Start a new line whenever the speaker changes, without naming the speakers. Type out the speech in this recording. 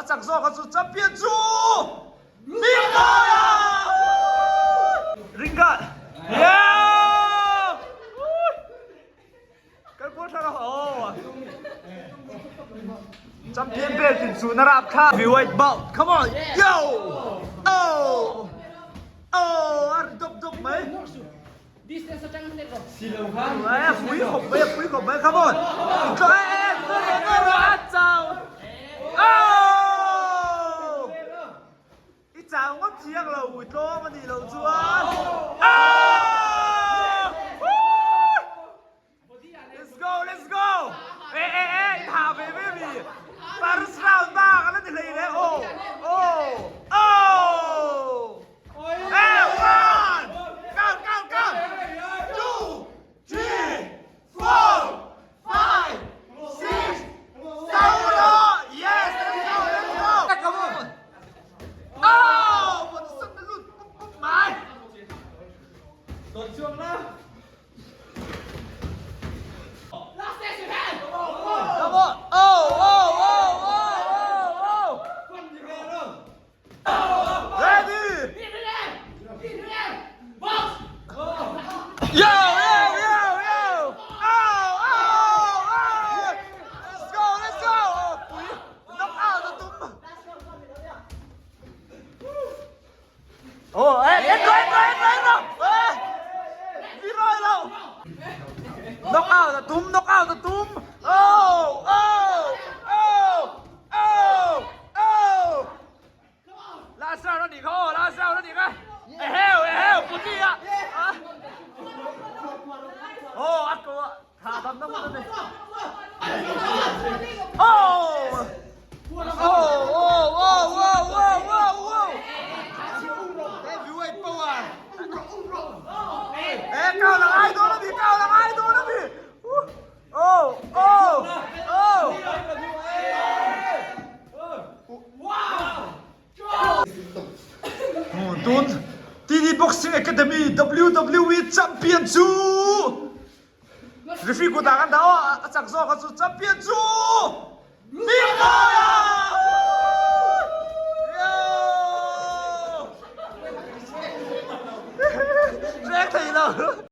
chak zawk a chu champion chu Mingmawia! Ringa! Yeah! Kal kual thar a oh. Champion belt in chu na rap kha. Heavyweight bout. Come on. Yo! Oh! Oh, ar dop dop mai.
Distance atang net rawh.
Ai, pui khop mai, pui khop mai. Come on. Tlo e e e ro a chau. Oh! I chau ngawt chiang lo ui tlawm a nih loh chuan. Oh! Let's go, let's go. E e e, i tha ve ve mi. First round bak a la ti hlei le. Oh! Oh! Oh! Ready! Yo, yo, yo, yo! Oh, oh, oh! Let's go, let's go! Oh, pui. Knock out a tum. Oh, eh, en rồi, en rồi, en rồi, en rồi. Eh, đi rồi đâu. Knock out a tum, knock out a tum. Oh, oh, oh, oh, oh. Last round a nih kha aw, last round a nih kha. Eheu, eheu, putih a. Aw, a ko a, tha dam dam a ni. Oh! Oh, oh, oh, oh, oh, oh, oh. Heavyweight power. Eh, kau lang ai dawn a ni, kau lang ai dawn a ni. Oh, oh, oh. Tun TD Boxing Academy WWE Champion chu referee kutah kan dah aw a chak zawk a chu champion chu.